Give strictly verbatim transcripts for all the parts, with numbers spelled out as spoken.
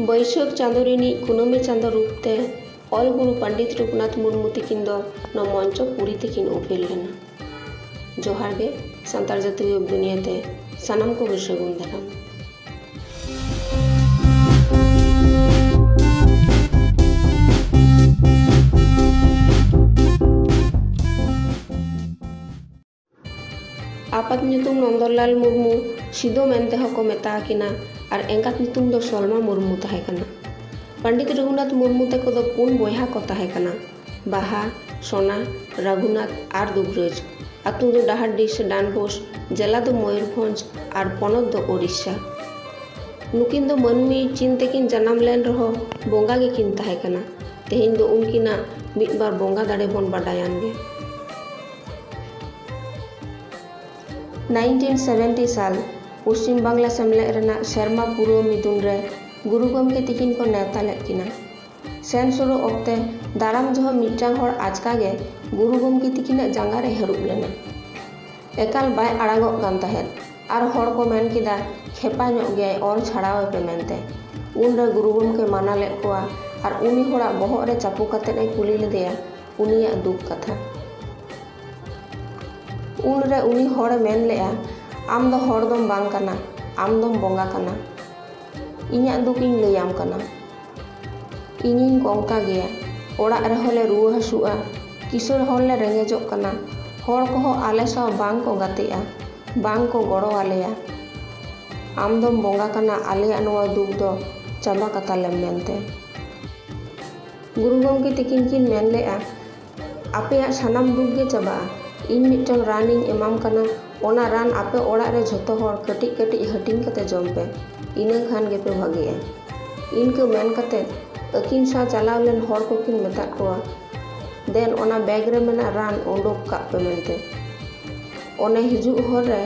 ᱵᱟᱹᱭᱥᱟᱹᱠᱷ ᱪᱟᱸᱫᱳ ᱨᱤᱱᱤᱡ ᱠᱩᱱᱟᱹᱢᱤ ᱪᱟᱸᱫᱳ ᱨᱩᱯ ᱛᱮ ᱚᱞ ᱜᱩᱨᱩ ᱯᱚᱱᱰᱤᱛ ᱨᱚᱜᱷᱩᱱᱟᱛᱷ ᱢᱩᱨᱢᱩ ᱛᱤᱠᱤᱱ ᱫᱚ ᱱᱚᱣᱟ ᱢᱚᱧᱪᱚ ᱯᱩᱨᱤ ᱛᱮᱠᱤᱱ ᱩᱯᱮᱞ ᱞᱮᱱᱟ᱾ ᱡᱚᱦᱟᱨ ᱜᱮ, ᱥᱟᱱᱛᱟᱲ ᱡᱟᱹᱛᱤ ᱣᱮᱵ ᱫᱩᱱᱤᱭᱟᱹ ᱛᱮ ᱥᱟᱱᱟᱢ ᱠᱚᱜᱮ ᱥᱟᱹᱜᱩᱱ ᱫᱟᱨᱟᱢ᱾ ᱟᱯᱟᱛ ᱧᱩᱛᱩᱢ ᱱᱚᱱᱫᱚᱞᱟᱞ ᱢᱩᱨᱢᱩ, ᱥᱤᱫᱚ ᱢᱮᱱᱛᱮ ᱦᱚᱸᱠᱚ ᱢᱮᱛᱟ ᱟᱹᱠᱤᱱᱟ, ᱟᱨ ᱮᱸᱜᱟᱛ ᱧᱩᱛᱩᱢ ᱫᱚ ᱥᱚᱞᱢᱟ ᱢᱩᱨᱢᱩ ᱛᱟᱦᱮᱸ ᱠᱟᱱᱟ᱾ ᱯᱚᱱᱰᱤᱛ ᱨᱚᱜᱷᱩᱱᱟᱛᱷ ᱢᱩᱨᱢᱩ ᱛᱟᱠᱚ ᱫᱚ ᱯᱩᱱ ᱵᱚᱭᱦᱟ ᱠᱚ ᱛᱟᱦᱮᱸ ᱠᱟᱱᱟ, ᱵᱟᱦᱟ, ᱥᱳᱱᱟ, ᱨᱚᱜᱷᱩᱱᱟᱛᱷ ᱟᱨ ᱫᱩᱵᱨᱟᱹᱡᱽ᱾ ᱟᱹᱛᱩ ᱫᱚ ᱰᱟᱦᱟᱨᱰᱤ ᱥᱮ ᱰᱟᱱᱵᱳᱥ, ᱡᱮᱞᱟ ᱫᱚ ᱢᱚᱭᱩᱨᱵᱷᱚᱸᱡᱽ ᱟᱨ ᱯᱚᱱᱚᱛ ᱫᱚ ᱳᱰᱤᱥᱟ᱾ ᱱᱩᱠᱤᱱ ᱫᱚ ᱢᱟᱹᱱᱢᱤ ᱪᱤᱱ ᱛᱮᱠᱤᱱ ᱡᱟᱱᱟᱢ ᱞᱮᱱ ᱨᱮᱦᱚᱸ ᱵᱚᱸᱜᱟ ᱜᱮᱠᱤᱱ ᱛᱟᱦᱮᱸ ᱠᱟᱱᱟ᱾ ᱛᱮᱦᱮᱧ ᱫᱚ ᱩᱱᱠᱤᱱᱟᱜ ᱢᱤᱫ ᱵᱟᱨ ᱵᱚᱸᱜᱟ ᱫᱟᱲᱮ ᱵᱚᱱ ᱵᱟᱰᱟᱭᱟᱱ ᱜᱮ᱾ ᱱᱟᱭᱤᱱᱴᱤᱱ ᱥᱮᱵᱷᱮᱱᱴᱤ ᱥᱟᱞ ᱯᱚᱥᱪᱤᱢ ᱵᱟᱝᱞᱟ ᱥᱮᱢᱞᱮᱫ ᱨᱮᱱᱟᱜ ᱥᱮᱨᱢᱟ ᱯᱩᱨᱟᱹᱣ ᱢᱤᱫᱩᱱ ᱨᱮ ᱜᱩᱨᱩ ᱜᱚᱢᱠᱮ ᱛᱤᱠᱤᱱ ᱠᱚ ᱱᱮᱣᱛᱟ ᱞᱮᱫ ᱠᱤᱱᱟ᱾ ᱥᱮᱱ ᱥᱩᱨᱩᱜ ᱚᱠᱛᱮ ᱫᱟᱨᱟᱢ ᱡᱚᱦᱚᱜ ᱢᱤᱫᱴᱟᱝ ᱦᱚᱲ ᱟᱪᱠᱟ ᱜᱮ ᱜᱩᱨᱩ ᱜᱚᱢᱠᱮ ᱛᱤᱠᱤᱱᱟᱜ ᱡᱟᱸᱜᱟ ᱨᱮ ᱦᱟᱹᱨᱩᱵ ᱞᱮᱱᱟ᱾ ᱮᱠᱟᱞ ᱵᱟᱭ ᱟᱲᱟᱜᱚᱜ ᱠᱟᱱ ᱛᱟᱦᱮᱸᱫ ᱟᱨ ᱦᱚᱲ ᱠᱚ ᱢᱮᱱ ᱠᱮᱫᱟ, "ᱠᱷᱮᱯᱟ ᱧᱚᱜ ᱜᱮᱭᱟᱭ, ᱚᱨ ᱪᱷᱟᱲᱟᱣ ᱮᱯᱮ" ᱢᱮᱱᱛᱮ᱾ ᱩᱱᱨᱮ ᱜᱩᱨᱩ ᱜᱚᱢᱠᱮ ᱢᱟᱱᱟ ᱞᱮᱫ ᱠᱚᱣᱟ ᱟᱨ ᱩᱱᱤ ᱦᱚᱲᱟᱜ ᱵᱚᱦᱚᱜ ᱨᱮ ᱪᱟᱯᱚ ᱠᱟᱛᱮᱫ ᱮ ᱠᱩᱞᱤ ᱞᱮᱫᱮᱭᱟ ᱩᱱᱤᱭᱟᱜ ᱫᱩᱠ ᱠᱟᱛᱷᱟ᱾ ᱩᱱᱨᱮ ᱩᱱᱤ ᱦᱚᱲᱮ ᱢᱮᱱ ᱞᱮᱫᱼᱟ, "ᱟᱢ ᱫᱚ ᱦᱚᱲ ᱫᱚᱢ ᱵᱟᱝ ᱠᱟᱱᱟ, ᱟᱢ ᱫᱚᱢ ᱵᱚᱸᱜᱟ ᱠᱟᱱᱟ᱾ ᱤᱧᱟᱹᱜ ᱫᱩᱠ ᱤᱧ ᱞᱟᱹᱭᱟᱢ ᱠᱟᱱᱟ᱾ ᱤᱧᱤᱧ ᱠᱚᱝᱠᱟ ᱜᱮᱭᱟ, ᱚᱲᱟᱜ ᱨᱮᱦᱚᱸ ᱞᱮ ᱨᱩᱣᱟᱹ ᱦᱟᱹᱥᱩᱜᱼᱟ, ᱠᱤᱥᱟᱹᱬ ᱦᱚᱲ ᱞᱮ ᱨᱮᱸᱜᱮᱡᱚᱜ ᱠᱟᱱᱟ, ᱦᱚᱲ ᱠᱚᱦᱚᱸ ᱟᱞᱮ ᱥᱟᱶ ᱵᱟᱝ ᱠᱚ ᱜᱟᱛᱮᱜᱼᱟ, ᱵᱟᱝ ᱠᱚ ᱜᱚᱲᱚ ᱟᱞᱮᱭᱟ᱾ ᱟᱢ ᱫᱚᱢ ᱵᱚᱸᱜᱟ ᱠᱟᱱᱟ, ᱟᱞᱮᱭᱟᱜ ᱱᱚᱣᱟ ᱫᱩᱠ ᱫᱚ ᱪᱟᱵᱟ ᱠᱟᱛᱟᱞᱮᱢ" ᱢᱮᱱᱛᱮ᱾ ᱜᱩᱨᱩ ᱜᱚᱢᱠᱮ ᱛᱤᱠᱤᱱ ᱠᱤᱱ ᱢᱮᱱ ᱞᱮᱫᱼᱟ, "ᱟᱯᱮᱭᱟᱜ ᱥᱟᱱᱟᱢ ᱫᱩᱠ ᱜᱮ ᱪᱟᱵᱟᱜᱼᱟ᱾ ᱤᱧ ᱢᱤᱫᱴᱟᱝ ᱨᱟᱱ ᱤᱧ ᱮᱢᱟᱢ ᱠᱟᱱᱟ, ᱚᱱᱟ ᱨᱟᱱ ᱟᱯᱮ ᱚᱲᱟᱜ ᱨᱮ ᱡᱷᱚᱛᱚ ᱦᱚᱲ ᱠᱟᱹᱴᱤᱡ ᱠᱟᱹᱴᱤᱡ ᱦᱟᱹᱴᱤᱧ ᱠᱟᱛᱮ ᱡᱚᱢ ᱯᱮ, ᱤᱱᱟᱹ ᱠᱷᱟᱱ ᱜᱮᱯᱮ ᱵᱷᱟᱜᱮᱜᱼᱟ᱾" ᱤᱱᱠᱟᱹ ᱢᱮᱱ ᱠᱟᱛᱮ ᱟᱹᱠᱤᱱ ᱥᱟᱶ ᱪᱟᱞᱟᱣ ᱞᱮᱱ ᱦᱚᱲ ᱠᱚᱠᱤᱱ ᱢᱮᱛᱟᱫ ᱠᱚᱣᱟ, "ᱫᱮᱱ, ᱚᱱᱟ ᱵᱮᱜᱽ ᱨᱮ ᱢᱮᱱᱟᱜ ᱨᱟᱱ ᱩᱰᱩᱠ ᱠᱟᱜ ᱯᱮ" ᱢᱮᱱᱛᱮ᱾ ᱚᱱᱮ ᱦᱤᱡᱩᱜ ᱦᱚᱨ ᱨᱮ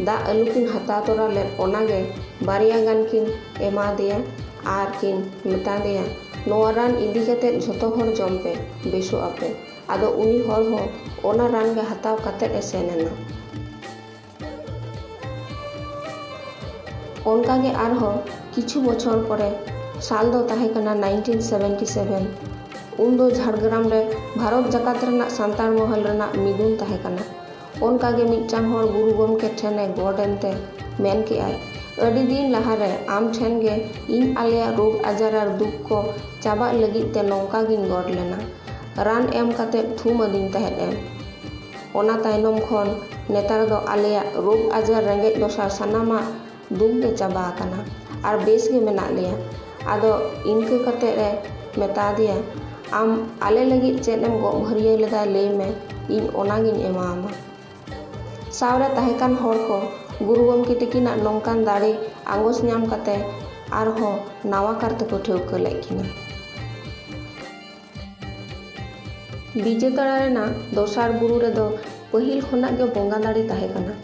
ᱫᱟᱜ ᱟᱹᱞᱩ ᱠᱤᱱ ᱦᱟᱛᱟᱣ ᱛᱚᱨᱟ ᱞᱮᱫ, ᱚᱱᱟᱜᱮ ᱵᱟᱨᱭᱟ ᱜᱟᱱ ᱠᱤᱱ ᱮᱢᱟ ᱫᱮᱭᱟ ᱟᱨ ᱠᱤᱱ ᱢᱮᱛᱟ ᱫᱮᱭᱟ, "ᱱᱚᱣᱟ ᱨᱟᱱ ᱤᱫᱤ ᱠᱟᱛᱮ ᱡᱷᱚᱛᱚ ᱦᱚᱲ ᱡᱚᱢ ᱯᱮ, ᱵᱮᱥᱚᱜ ᱟᱯᱮ᱾" ᱟᱫᱚ ᱩᱱᱤ ᱦᱚᱲ ᱦᱚᱸ ᱚᱱᱟ ᱨᱟᱱ ᱜᱮ ᱦᱟᱛᱟᱣ ᱠᱟᱛᱮ ᱮ ᱥᱮᱱ ᱮᱱᱟ᱾ ᱚᱱᱠᱟᱜᱮ ᱟᱨᱦᱚᱸ ᱠᱤᱪᱷᱩ ᱵᱚᱪᱷᱚᱨ ᱯᱚᱨᱮ ᱥᱟᱞ ᱫᱚ ᱛᱟᱦᱮᱸ ᱠᱟᱱᱟ nineteen seventy seven᱾ ᱩᱱ ᱫᱚ ᱡᱷᱟᱲᱜᱨᱟᱢ ᱨᱮ ᱵᱷᱟᱨᱚᱛ ᱡᱟᱠᱟᱛ ᱨᱮᱱᱟᱜ ᱥᱟᱱᱛᱟᱲ ᱢᱚᱦᱚᱞ ᱨᱮᱱᱟᱜ ᱢᱤᱫᱩᱱ ᱛᱟᱦᱮᱸ ᱠᱟᱱᱟ᱾ ᱚᱱᱠᱟ ᱜᱮ ᱢᱤᱫᱴᱟᱝ ᱦᱚᱲ ᱜᱩᱨᱩ ᱜᱚᱢᱠᱮ ᱴᱷᱮᱱᱮ ᱜᱚᱰ ᱮᱱᱛᱮ ᱢᱮᱱ ᱠᱮᱜᱼᱟᱭ, "ᱟᱹᱰᱤ ᱫᱤᱱ ᱞᱟᱦᱟᱨᱮ ᱟᱢ ᱴᱷᱮᱱ ᱜᱮ ᱤᱧ ᱟᱞᱮᱭᱟᱜ ᱨᱳᱜᱽ ᱟᱡᱟᱨ ᱟᱨ ᱫᱩᱠ ᱠᱚ ᱪᱟᱵᱟᱜ ᱞᱟᱹᱜᱤᱫ ᱛᱮ ᱱᱚᱝᱠᱟ ᱜᱤᱧ ᱜᱚᱰ ᱞᱮᱱᱟ᱾ ᱨᱟᱱ ᱮᱢ ᱠᱟᱛᱮ ᱛᱷᱩᱢ ᱟᱹᱫᱤᱧ ᱛᱟᱦᱮᱸᱫ ᱮᱢ᱾ ᱚᱱᱟ ᱛᱟᱭᱱᱚᱢ ᱠᱷᱚᱱ ᱱᱮᱛᱟᱨ ᱫᱚ ᱟᱞᱮᱭᱟᱜ ᱨᱳᱜᱽ ᱟᱡᱟᱨ ᱨᱮᱸᱜᱮᱡ ᱫᱚᱥᱟᱨ ᱥᱟᱱᱟᱢᱟᱜ ᱫᱩᱠ ᱜᱮ ᱪᱟᱵᱟ ᱟᱠᱟᱱᱟ ᱟᱨ ᱵᱮᱥ ᱜᱮ ᱢᱮᱱᱟᱜ ᱞᱮᱭᱟ᱾ ᱟᱫᱚ ᱤᱱᱠᱟᱹ ᱠᱟᱛᱮ ᱮ ᱢᱮᱛᱟ ᱫᱮᱭᱟ, 'ᱟᱢ ᱟᱞᱮ ᱞᱟᱹᱜᱤᱫ ᱪᱮᱫ ᱮᱢ ᱜᱚᱜ ᱵᱷᱟᱹᱨᱭᱟᱹ ᱞᱮᱫᱟ ᱞᱟᱹᱭ ᱢᱮ, ᱤᱧ ᱚᱱᱟᱜᱤᱧ ᱮᱢᱟᱢᱟ.'" ᱥᱟᱶᱨᱮ ᱛᱟᱦᱮᱸ ᱠᱟᱱ ᱦᱚᱲ ᱠᱚ ᱜᱩᱨᱩ ᱜᱚᱢᱠᱮ ᱛᱤᱠᱤᱱᱟᱜ ᱱᱚᱝᱠᱟᱱ ᱫᱟᱲᱮ ᱟᱸᱜᱚᱪ ᱧᱟᱢ ᱠᱟᱛᱮ ᱟᱨᱦᱚᱸ ᱱᱟᱣᱟ ᱠᱟᱨ ᱛᱮᱠᱚ ᱴᱷᱟᱹᱣᱠᱟᱹ ᱞᱮᱫ ᱠᱤᱱᱟ᱾ ᱵᱤᱡᱮᱛᱟᱲᱟ ᱨᱮᱱᱟᱜ ᱫᱚᱥᱟᱨ ᱵᱩᱨᱩ ᱨᱮᱫᱚ ᱯᱟᱹᱦᱤᱞ ᱠᱷᱚᱱᱟᱜ ᱜᱮ ᱵᱚᱸᱜᱟ ᱫᱟᱲᱮ ᱛᱟᱦᱮᱸ ᱠᱟᱱᱟ᱾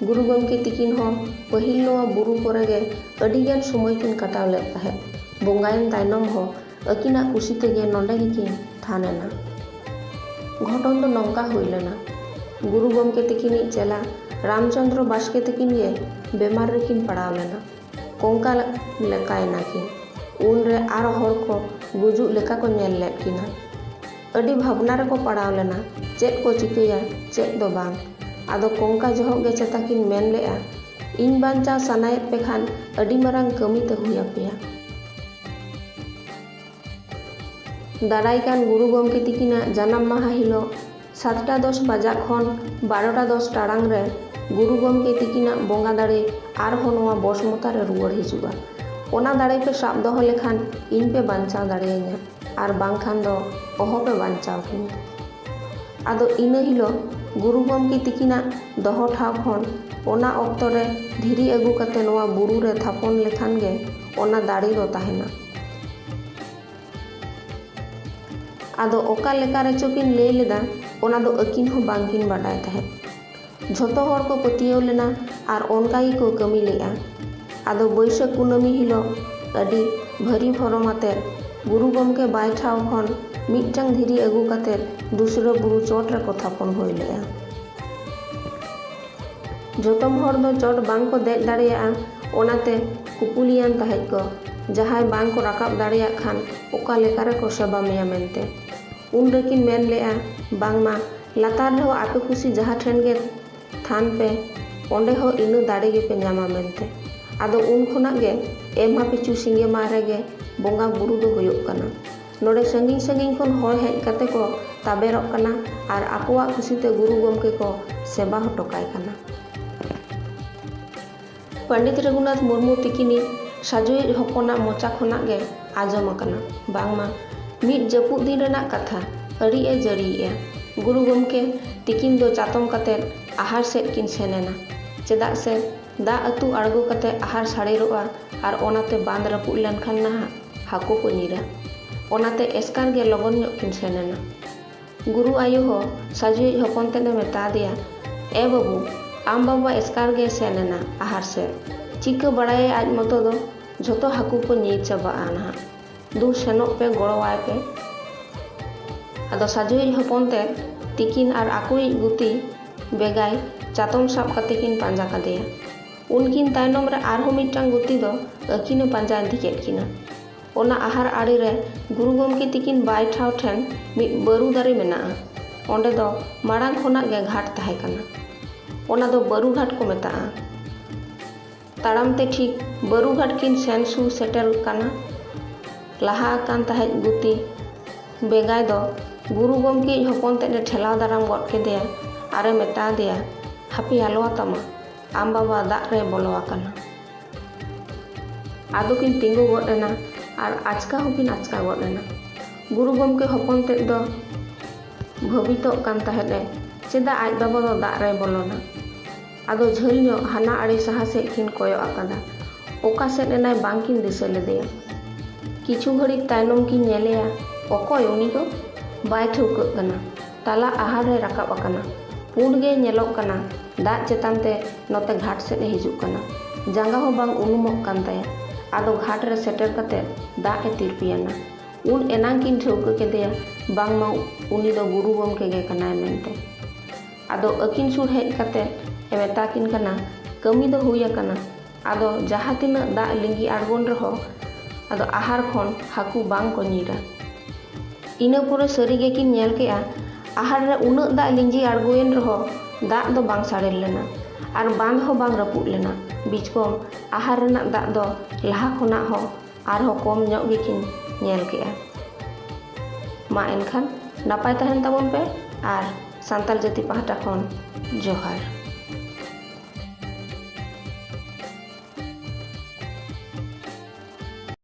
ᱜᱩᱨᱩ ᱜᱚᱢᱠᱮ ᱛᱤᱠᱤᱱ ᱦᱚᱸ ᱯᱟᱹᱦᱤᱞ ᱱᱚᱣᱟ ᱵᱩᱨᱩ ᱠᱚᱨᱮ ᱜᱮ ᱟᱹᱰᱤ ᱜᱟᱱ ᱥᱚᱢᱚᱭ ᱠᱤᱱ ᱠᱟᱴᱟᱣ ᱞᱮᱫ ᱛᱟᱦᱮᱸᱫ᱾ ᱵᱚᱸᱜᱟᱭᱮᱱ ᱛᱟᱭᱱᱚᱢ ᱦᱚᱸ ᱟᱹᱠᱤᱱᱟᱜ ᱠᱩᱥᱤ ᱛᱮᱜᱮ ᱱᱚᱰᱮ ᱜᱮᱠᱤᱱ ᱛᱷᱟᱱ ᱮᱱᱟ᱾ ᱜᱷᱚᱴᱚᱱ ᱫᱚ ᱱᱚᱝᱠᱟ ᱦᱩᱭ ᱞᱮᱱᱟ, ᱜᱩᱨᱩ ᱜᱚᱢᱠᱮ ᱛᱤᱠᱤᱱᱤᱡ ᱪᱮᱞᱟ ᱨᱟᱢᱪᱚᱸᱫᱽᱨᱚ ᱵᱟᱥᱠᱮ ᱛᱤᱠᱤᱱ ᱜᱮ ᱵᱮᱢᱟᱨ ᱨᱮᱠᱤᱱ ᱯᱟᱲᱟᱣ ᱞᱮᱱᱟ᱾ ᱠᱚᱝᱠᱟ ᱞᱮᱠᱟᱭᱮᱱᱟ ᱠᱤᱱ᱾ ᱩᱱᱨᱮ ᱟᱨ ᱦᱚᱲ ᱠᱚ ᱜᱩᱡᱩᱜ ᱞᱮᱠᱟ ᱠᱚ ᱧᱮᱞ ᱞᱮᱫ ᱠᱤᱱᱟ᱾ ᱟᱹᱰᱤ ᱵᱷᱟᱵᱽᱱᱟ ᱨᱮᱠᱚ ᱯᱟᱲᱟᱣ ᱞᱮᱱᱟ, ᱪᱮᱫ ᱠᱚ ᱪᱤᱠᱟᱹᱭᱟ, ᱪᱮᱫ ᱫᱚ ᱵᱟᱝ᱾ ᱟᱫᱚ ᱠᱚᱝᱠᱟ ᱡᱚᱦᱚᱜ ᱜᱮ ᱪᱮᱛᱟ ᱠᱤᱱ ᱢᱮᱱ ᱞᱮᱫᱼᱟ, "ᱤᱧ ᱵᱟᱧᱪᱟᱣ ᱥᱟᱱᱟᱭᱮᱫ ᱯᱮ ᱠᱷᱟᱱ ᱟᱹᱰᱤ ᱢᱟᱨᱟᱝ ᱠᱟᱹᱢᱤ ᱛᱮ ᱦᱩᱭ ᱟᱯᱮᱭᱟ᱾" ᱫᱟᱨᱟᱭ ᱠᱟᱱ ᱜᱩᱨᱩ ᱜᱚᱢᱠᱮ ᱛᱤᱠᱤᱱᱟᱜ ᱡᱟᱱᱟᱢ ᱢᱟᱦᱟ ᱦᱤᱞᱳᱜ ᱥᱟᱛᱴᱟ ᱫᱚᱥ ᱵᱟᱡᱟᱜ ᱠᱷᱚᱱ ᱵᱟᱨᱚᱴᱟ ᱫᱚᱥ ᱴᱟᱲᱟᱝ ᱨᱮ ᱜᱩᱨᱩ ᱜᱚᱢᱠᱮ ᱛᱤᱠᱤᱱᱟᱜ ᱵᱚᱸᱜᱟ ᱫᱟᱲᱮ ᱟᱨᱦᱚᱸ ᱱᱚᱣᱟ ᱵᱚᱥᱢᱚᱛᱟ ᱨᱮ ᱨᱩᱣᱟᱹᱲ ᱦᱤᱡᱩᱜᱼᱟ᱾ ᱚᱱᱟ ᱫᱟᱲᱮ ᱯᱮ ᱥᱟᱵ ᱫᱚᱦᱚ ᱞᱮᱠᱷᱟᱱ ᱤᱧ ᱯᱮ ᱵᱟᱧᱪᱟᱣ ᱫᱟᱲᱮᱭᱟᱹᱧᱟ, ᱟᱨ ᱵᱟᱝᱠᱷᱟᱱ ᱫᱚ ᱚᱦᱚ ᱯᱮ ᱵᱟᱧᱪᱟᱣ ᱠᱤᱧᱟ᱾ ᱟᱫᱚ ᱤᱱᱟᱹ ᱦᱤᱞᱳᱜ ᱜᱩᱨᱩ ᱜᱚᱢᱠᱮ ᱛᱤᱠᱤᱱᱟᱜ ᱫᱚᱦᱚ ᱴᱷᱟᱶ ᱠᱷᱚᱱ ᱚᱱᱟ ᱚᱠᱛᱚ ᱨᱮ ᱫᱷᱤᱨᱤ ᱟᱹᱜᱩ ᱠᱟᱛᱮ ᱱᱚᱣᱟ ᱵᱩᱨᱩ ᱨᱮ ᱛᱷᱟᱯᱚᱱ ᱞᱮᱠᱷᱟᱱ ᱜᱮ ᱚᱱᱟ ᱫᱟᱲᱮ ᱫᱚ ᱛᱟᱦᱮᱱᱟ᱾ ᱟᱫᱚ ᱚᱠᱟ ᱞᱮᱠᱟ ᱨᱮᱪᱚ ᱠᱤᱱ ᱞᱟᱹᱭ ᱞᱮᱫᱟ, ᱚᱱᱟ ᱫᱚ ᱟᱹᱠᱤᱱ ᱦᱚᱸ ᱵᱟᱝᱠᱤᱱ ᱵᱟᱰᱟᱭ ᱛᱟᱦᱮᱸᱫ᱾ ᱡᱷᱚᱛᱚ ᱦᱚᱲ ᱠᱚ ᱯᱟᱹᱛᱭᱟᱹᱣ ᱞᱮᱱᱟ ᱟᱨ ᱚᱱᱠᱟ ᱜᱮᱠᱚ ᱠᱟᱹᱢᱤ ᱞᱮᱫᱼᱟ᱾ ᱟᱫᱚ ᱵᱟᱹᱭᱥᱟᱹᱠᱷ ᱠᱩᱱᱟᱹᱢᱤ ᱦᱤᱞᱳᱜ ᱟᱹᱰᱤ ᱵᱷᱟᱹᱨᱤ ᱵᱷᱚᱨᱚᱢ ᱟᱛᱮ ᱜᱩᱨᱩ ᱜᱚᱢᱠᱮ ᱵᱟᱭ ᱴᱷᱟᱶ ᱠᱷᱚᱱ ᱢᱤᱫᱴᱟᱝ ᱫᱷᱤᱨᱤ ᱟᱹᱜᱩ ᱠᱟᱛᱮ ᱫᱩᱥᱨᱟᱹ ᱵᱩᱨᱩ ᱪᱚᱴ ᱨᱮᱠᱚ ᱛᱷᱟᱯᱚᱱ ᱦᱩᱭ ᱞᱮᱫᱼᱟ᱾ ᱡᱚᱛᱚᱢ ᱦᱚᱲ ᱫᱚ ᱪᱚᱴ ᱵᱟᱝ ᱠᱚ ᱫᱮᱡ ᱫᱟᱲᱮᱭᱟᱜᱼᱟ, ᱚᱱᱟᱛᱮ ᱠᱩᱯᱩᱞᱤᱭᱟᱱ ᱛᱟᱦᱮᱸᱫ ᱠᱚ, ᱡᱟᱦᱟᱸᱭ ᱵᱟᱝ ᱠᱚ ᱨᱟᱠᱟᱵ ᱫᱟᱲᱮᱭᱟᱜ ᱠᱷᱟᱱ ᱚᱠᱟ ᱞᱮᱠᱟ ᱨᱮᱠᱚ ᱥᱮᱵᱟ ᱢᱮᱭᱟ ᱢᱮᱱᱛᱮ᱾ ᱩᱱ ᱨᱮᱠᱤᱱ ᱢᱮᱱ ᱞᱮᱫᱼᱟ, ᱵᱟᱝᱢᱟ ᱞᱟᱛᱟᱨ ᱨᱮᱦᱚᱸ ᱟᱯᱮ ᱠᱩᱥᱤ ᱡᱟᱦᱟᱸ ᱴᱷᱮᱱ ᱜᱮ ᱛᱷᱟᱱ ᱯᱮ, ᱚᱸᱰᱮ ᱦᱚᱸ ᱤᱱᱟᱹ ᱫᱟᱲᱮ ᱜᱮᱯᱮ ᱧᱟᱢᱟ ᱢᱮᱱᱛᱮ᱾ ᱟᱫᱚ ᱩᱱ ᱠᱷᱚᱱᱟᱜ ᱜᱮ ᱮᱢᱦᱟ ᱯᱤᱪᱷᱩ ᱥᱤᱸᱜᱮ ᱢᱟᱦᱟ ᱨᱮᱜᱮ ᱵᱚᱸᱜᱟ ᱵᱩᱨᱩ ᱫᱚ ᱦᱩᱭᱩᱜ ᱠᱟᱱᱟ᱾ ᱱᱚᱰᱮ ᱥᱟᱺᱜᱤᱧ ᱥᱟᱺᱜᱤᱧ ᱠᱷᱚᱱ ᱦᱚᱲ ᱦᱮᱡ ᱠᱟᱛᱮ ᱠᱚ ᱛᱟᱵᱮᱨᱚᱜ ᱠᱟᱱᱟ ᱟᱨ ᱟᱠᱚᱣᱟᱜ ᱠᱩᱥᱤᱛᱮ ᱜᱩᱨᱩ ᱜᱚᱢᱠᱮ ᱠᱚ ᱥᱮᱵᱟ ᱦᱚᱴᱚ ᱠᱟᱭ ᱠᱟᱱᱟ᱾ ᱯᱚᱱᱰᱤᱛ ᱨᱚᱜᱷᱩᱱᱟᱛᱷ ᱢᱩᱨᱢᱩ ᱛᱤᱠᱤᱱᱤᱡ ᱥᱟᱡᱚᱭᱤᱡ ᱦᱚᱯᱚᱱᱟᱜ ᱢᱚᱪᱟ ᱠᱷᱚᱱᱟᱜ ᱜᱮ ᱟᱸᱡᱚᱢ ᱟᱠᱟᱱᱟ, ᱵᱟᱝᱢᱟ ᱢᱤᱫ ᱡᱟᱹᱯᱩᱫ ᱫᱤᱱ ᱨᱮᱱᱟᱜ ᱠᱟᱛᱷᱟ ᱟᱹᱰᱤ ᱮ ᱡᱟᱹᱲᱤᱭᱮᱜᱼᱟ᱾ ᱜᱩᱨᱩ ᱜᱚᱢᱠᱮ ᱛᱤᱠᱤᱱ ᱫᱚ ᱪᱟᱛᱚᱢ ᱠᱟᱛᱮ ᱟᱦᱟᱨ ᱥᱮᱫ ᱠᱤᱱ ᱥᱮᱱ ᱮᱱᱟ᱾ ᱪᱮᱫᱟᱜ ᱥᱮ ᱫᱟᱜ ᱟᱹᱛᱩ ᱟᱬᱜᱚ ᱠᱟᱛᱮ ᱟᱦᱟᱨ ᱥᱟᱲᱮᱨᱚᱜᱼᱟ ᱟᱨ ᱚᱱᱟᱛᱮ ᱵᱟᱸᱫᱽ ᱨᱟᱹᱯᱩᱫ ᱞᱮᱱᱠᱷᱟᱱ ᱱᱟᱦᱟᱜ ᱦᱟᱹᱠᱩ ᱠᱚ ᱧᱤᱨᱟ᱾ ᱚᱱᱟᱛᱮ ᱮᱥᱠᱟᱨ ᱜᱮ ᱞᱚᱜᱚᱱ ᱧᱚᱜ ᱠᱤᱱ ᱥᱮᱱ ᱮᱱᱟ᱾ ᱜᱩᱨᱩ ᱟᱭᱳ ᱦᱚᱸ ᱥᱟᱡᱩᱭᱤᱡ ᱦᱚᱯᱚᱱ ᱛᱮᱫ ᱮ ᱢᱮᱛᱟ ᱫᱮᱭᱟ, ᱮ ᱵᱟᱹᱵᱩ, ᱟᱢ ᱵᱟᱵᱟ ᱮᱥᱠᱟᱨ ᱜᱮᱭ ᱥᱮᱱ ᱮᱱᱟ ᱟᱦᱟᱨ ᱥᱮᱫ᱾ ᱪᱤᱠᱟᱹ ᱵᱟᱲᱟᱭᱟᱭ ᱟᱡ ᱢᱚᱛᱚ ᱫᱚ, ᱡᱷᱚᱛᱚ ᱦᱟᱹᱠᱩ ᱠᱚ ᱧᱤᱨ ᱪᱟᱵᱟᱜᱼᱟ ᱱᱟᱦᱟᱜ᱾ ᱫᱩ ᱥᱮᱱᱚᱜ ᱯᱮ, ᱜᱚᱲᱚᱣᱟᱭ ᱯᱮ᱾ ᱟᱫᱚ ᱥᱟᱡᱩᱭᱤᱡ ᱦᱚᱯᱚᱱ ᱛᱮᱫ ᱛᱤᱠᱤᱱ ᱟᱨ ᱟᱠᱚᱭᱤᱡ ᱜᱩᱛᱤ ᱵᱮᱜᱟᱭ ᱪᱟᱛᱚᱢ ᱥᱟᱵ ᱠᱟᱛᱮ ᱠᱤᱱ ᱯᱟᱸᱡᱟ ᱠᱟᱫᱮᱭᱟ᱾ ᱩᱱᱠᱤᱱ ᱛᱟᱭᱱᱚᱢ ᱨᱮ ᱟᱨᱦᱚᱸ ᱢᱤᱫᱴᱟᱝ ᱜᱩᱛᱤ ᱫᱚ ᱟᱹᱠᱤᱱᱮ ᱯᱟᱸᱡᱟ ᱤᱫᱤ ᱠᱮᱫ ᱠᱤᱱᱟ᱾ ᱚᱱᱟ ᱟᱦᱟᱨ ᱟᱲᱮ ᱨᱮ ᱜᱩᱨᱩ ᱜᱚᱢᱠᱮ ᱛᱤᱠᱤᱱ ᱵᱟᱭ ᱴᱷᱟᱶ ᱴᱷᱮᱱ ᱢᱤᱫ ᱵᱟᱹᱨᱩ ᱫᱟᱨᱮ ᱢᱮᱱᱟᱜᱼᱟ᱾ ᱚᱸᱰᱮ ᱫᱚ ᱢᱟᱲᱟᱝ ᱠᱷᱚᱱᱟᱜ ᱜᱮ ᱜᱷᱟᱴ ᱛᱟᱦᱮᱸ ᱠᱟᱱᱟ᱾ ᱚᱱᱟ ᱫᱚ ᱵᱟᱹᱨᱩ ᱜᱷᱟᱴ ᱠᱚ ᱢᱮᱛᱟᱜᱼᱟ᱾ ᱛᱟᱲᱟᱢ ᱛᱮ ᱴᱷᱤᱠ ᱵᱟᱹᱨᱩ ᱜᱷᱟᱴ ᱠᱤᱱ ᱥᱮᱱ ᱥᱩᱨ ᱥᱮᱴᱮᱨ ᱠᱟᱱᱟ᱾ ᱞᱟᱦᱟ ᱟᱠᱟᱱ ᱛᱟᱦᱮᱸᱫ ᱜᱩᱛᱤ ᱵᱮᱜᱟᱭ ᱫᱚ ᱜᱩᱨᱩ ᱜᱚᱢᱠᱮᱭᱤᱡ ᱦᱚᱯᱚᱱ ᱛᱮᱫ ᱮ ᱴᱷᱮᱞᱟᱣ ᱫᱟᱨᱟᱢ ᱜᱚᱫ ᱠᱮᱫᱮᱭᱟ ᱟᱨ ᱮ ᱢᱮᱛᱟ ᱫᱮᱭᱟ, ᱦᱟᱯᱮ ᱟᱞᱚᱣᱟᱛᱟᱢᱟ, ᱟᱢ ᱵᱟᱵᱟ ᱫᱟᱜ ᱨᱮ ᱵᱚᱞᱚ ᱟᱠᱟᱱᱟ᱾ ᱟᱫᱚ ᱠᱤᱱ ᱛᱤᱸᱜᱩ ᱜᱚᱫ ᱮᱱᱟ ᱟᱨ ᱟᱪᱠᱟ ᱦᱚᱸᱠᱤᱱ ᱟᱪᱠᱟ ᱜᱚᱫ ᱮᱱᱟ᱾ ᱜᱩᱨᱩ ᱜᱚᱢᱠᱮ ᱦᱚᱯᱚᱱ ᱛᱮᱫ ᱫᱚ ᱵᱷᱟᱹᱵᱤᱛᱚᱜ ᱠᱟᱱ ᱛᱟᱦᱮᱸᱫ ᱮ, ᱪᱮᱫᱟᱜ ᱟᱡ ᱵᱟᱵᱟ ᱫᱚ ᱫᱟᱜ ᱨᱮᱭ ᱵᱚᱞᱚᱱᱟ? ᱟᱫᱚ ᱡᱷᱟᱹᱞ ᱧᱚᱜ ᱦᱟᱱᱟ ᱟᱲᱮ ᱥᱟᱦᱟ ᱥᱮᱫ ᱠᱤᱱ ᱠᱚᱭᱚᱜ ᱟᱠᱟᱫᱟ᱾ ᱚᱠᱟ ᱥᱮᱫ ᱮᱱᱟᱭ ᱵᱟᱝ ᱠᱤᱱ ᱫᱤᱥᱟᱹ ᱞᱮᱫᱮᱭᱟ᱾ ᱠᱤᱪᱷᱩ ᱜᱷᱟᱹᱲᱤᱡ ᱛᱟᱭᱱᱚᱢ ᱠᱤᱱ ᱧᱮᱞᱮᱭᱟ, ᱚᱠᱚᱭ ᱩᱱᱤ ᱫᱚ? ᱵᱟᱭ ᱴᱷᱟᱹᱣᱠᱟᱹᱜ ᱠᱟᱱᱟ᱾ ᱛᱟᱞᱟ ᱟᱦᱟᱨ ᱨᱮ ᱨᱟᱠᱟᱵ ᱟᱠᱟᱱᱟ᱾ ᱯᱩᱸᱰ ᱜᱮ ᱧᱮᱞᱚᱜ ᱠᱟᱱᱟ᱾ ᱫᱟᱜ ᱪᱮᱛᱟᱱ ᱛᱮ ᱱᱚᱛᱮ ᱜᱷᱟᱴ ᱥᱮᱫ ᱮ ᱦᱤᱡᱩᱜ ᱠᱟᱱᱟ᱾ ᱡᱟᱸᱜᱟ ᱦᱚᱸ ᱵᱟᱝ ᱩᱱᱩᱢᱚᱜ ᱠᱟᱱ ᱛᱟᱭᱟ᱾ ᱟᱫᱚ ᱜᱷᱟᱴ ᱨᱮ ᱥᱮᱴᱮᱨ ᱠᱟᱛᱮ ᱫᱟᱜ ᱮ ᱛᱤᱨᱯᱤᱭᱟᱱᱟ᱾ ᱩᱱ ᱮᱱᱟᱝ ᱠᱤᱱ ᱴᱷᱟᱹᱣᱠᱟᱹ ᱠᱮᱫᱮᱭᱟ, ᱵᱟᱝᱢᱟ ᱩᱱᱤ ᱫᱚ ᱜᱩᱨᱩ ᱜᱚᱢᱠᱮ ᱜᱮ ᱠᱟᱱᱟᱭ ᱢᱮᱱᱛᱮ᱾ ᱟᱫᱚ ᱟᱹᱠᱤᱱ ᱥᱩᱨ ᱦᱮᱡ ᱠᱟᱛᱮ ᱮ ᱢᱮᱛᱟ ᱠᱤᱱ ᱠᱟᱱᱟ, ᱠᱟᱹᱢᱤ ᱫᱚ ᱦᱩᱭ ᱟᱠᱟᱱᱟ᱾ ᱟᱫᱚ ᱡᱟᱦᱟᱸ ᱛᱤᱱᱟᱹᱜ ᱫᱟᱜ ᱞᱤᱸᱜᱤ ᱟᱬᱜᱚᱱ ᱨᱮᱦᱚᱸ ᱟᱫᱚ ᱟᱦᱟᱨ ᱠᱷᱚᱱ ᱦᱟᱹᱠᱩ ᱵᱟᱝ ᱠᱚ ᱧᱤᱨᱟ᱾ ᱤᱱᱟᱹ ᱯᱚᱨᱮ ᱥᱟᱹᱨᱤ ᱜᱮᱠᱤᱱ ᱧᱮᱞ ᱠᱮᱜᱼᱟ, ᱟᱦᱟᱨ ᱨᱮ ᱩᱱᱟᱹᱜ ᱫᱟᱜ ᱞᱤᱸᱡᱤ ᱟᱬᱜᱚᱭᱮᱱ ᱨᱮᱦᱚᱸ ᱫᱟᱜ ᱫᱚ ᱵᱟᱝ ᱥᱟᱲᱮᱨ ᱞᱮᱱᱟ ᱟᱨ ᱵᱟᱸᱫᱷ ᱦᱚᱸ ᱵᱟᱝ ᱨᱟᱹᱯᱩᱫ ᱞᱮᱱᱟ᱾ ᱵᱤᱪᱠᱚᱢ ᱟᱦᱟᱨ ᱨᱮᱱᱟᱜ ᱫᱟᱜ ᱫᱚ ᱞᱟᱦᱟ ᱠᱷᱚᱱᱟᱜ ᱦᱚᱸ ᱟᱨᱦᱚᱸ ᱠᱚᱢ ᱧᱚᱜ ᱜᱮᱠᱤᱱ ᱧᱮᱞ ᱠᱮᱜᱼᱟ᱾ ᱢᱟ ᱮᱱᱠᱷᱟᱱ ᱱᱟᱯᱟᱭ ᱛᱟᱦᱮᱱ ᱛᱟᱵᱚᱱ ᱯᱮ ᱟᱨ ᱥᱟᱱᱛᱟᱲ ᱡᱟᱹᱛᱤ ᱯᱟᱦᱴᱟ ᱠᱷᱚᱱ ᱡᱚᱦᱟᱨ᱾